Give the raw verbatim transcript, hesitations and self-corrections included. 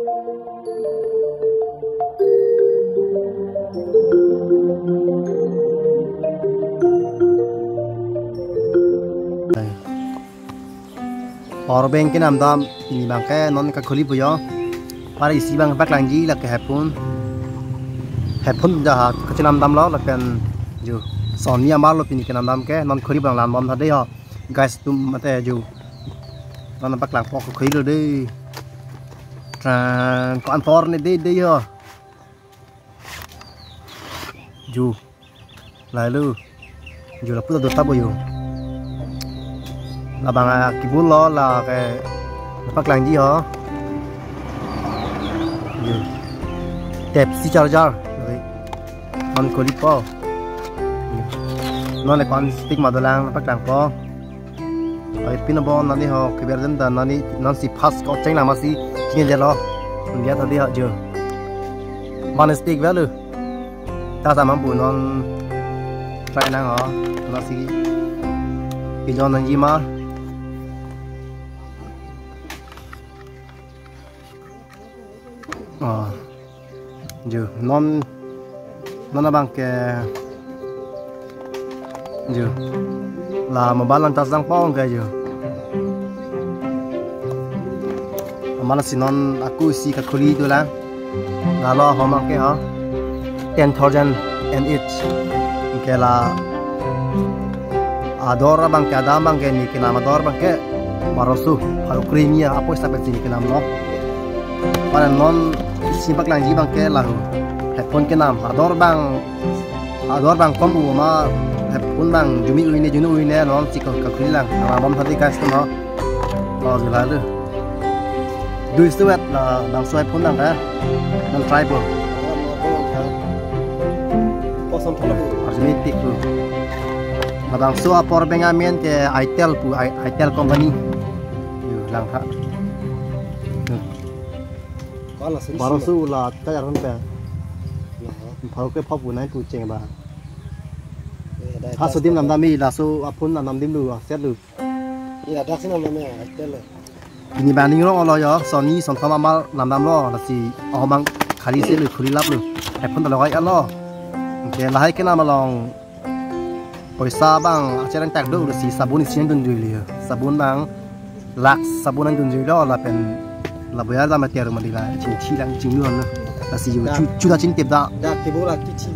Power bank kenam dam, pini abangke non kakhuli puyo. Para isi abang paklangji lake headphone. Headphone dah kachenam damlo lapen jo Sony amar lo pini kenam dam ke, non khuli abang lam bom tha dei ho. Guys atum mate jo. Non paklangpo, kakhuli lo dei. Tran ko antor ne dei dei ho. Jo. Lalu. Jo lapu ta dota bo jo. Labang akibul lo lake paklangji ho. Jo. Type C charger. Non khuli po. Jo. Non le kon stick ma dolang paklangpo. Ai pin abon nani ho keber den dan nani non si fast ko cheng lama si chini delo. India tadi ho jo. Mana stick value. Ta sama pu non try nang ho. Nasi ijon nangji ma. Oh. Jo, non, non abangke, jo, la mobile lang charge dang pong ke jo. Mana si non aku isi kakhuli dolang. Lalo ahom abangke ho. Ten thousand M H. Ke la ador abangke, adam abangke ne kenam ador abangke baroso, pharo kre hini apoisa pensi ne kenam lo. Para non isi paklangji abangke lahu. Headphone kenam ador abang, ador abang kom pu ma headphone abang jumi uine junu uine non si kakhuli lang. Lama bom tha dei guys no. Oh, gila lu. Dui suet labangso headphone abang ka. Non try po. Kosong thang. Arjume tik pu. Labangso a-power bank amen ke Itel pu, I-, Itel company. Yo, lang tha. Yo. Baroso la ta yar hon pe. Pharo kre pho pu nai pu cheng ba. Ha so dim nam dam mi, laso a-phone nam dam dim lu, a-set lu. Ira dak si nam dam ya, Itel le. Pini abang ning rong olo yo, Sony, Samsung amar nam damlo, lasi ahom abang khali si lu, khuli lap lu. Headphone ta logai alo. Ke lahai kenam along poisa abang achereng tak do, lasi sabun isi nangdun jui li yo. Sabun abang Lux sabun nangdun jui lo, lapen la boya dam atia rumah dila, chingchi lang chinglu lo. Lasi yo chu, chu ta chingtip da. Dak kebo la kichi.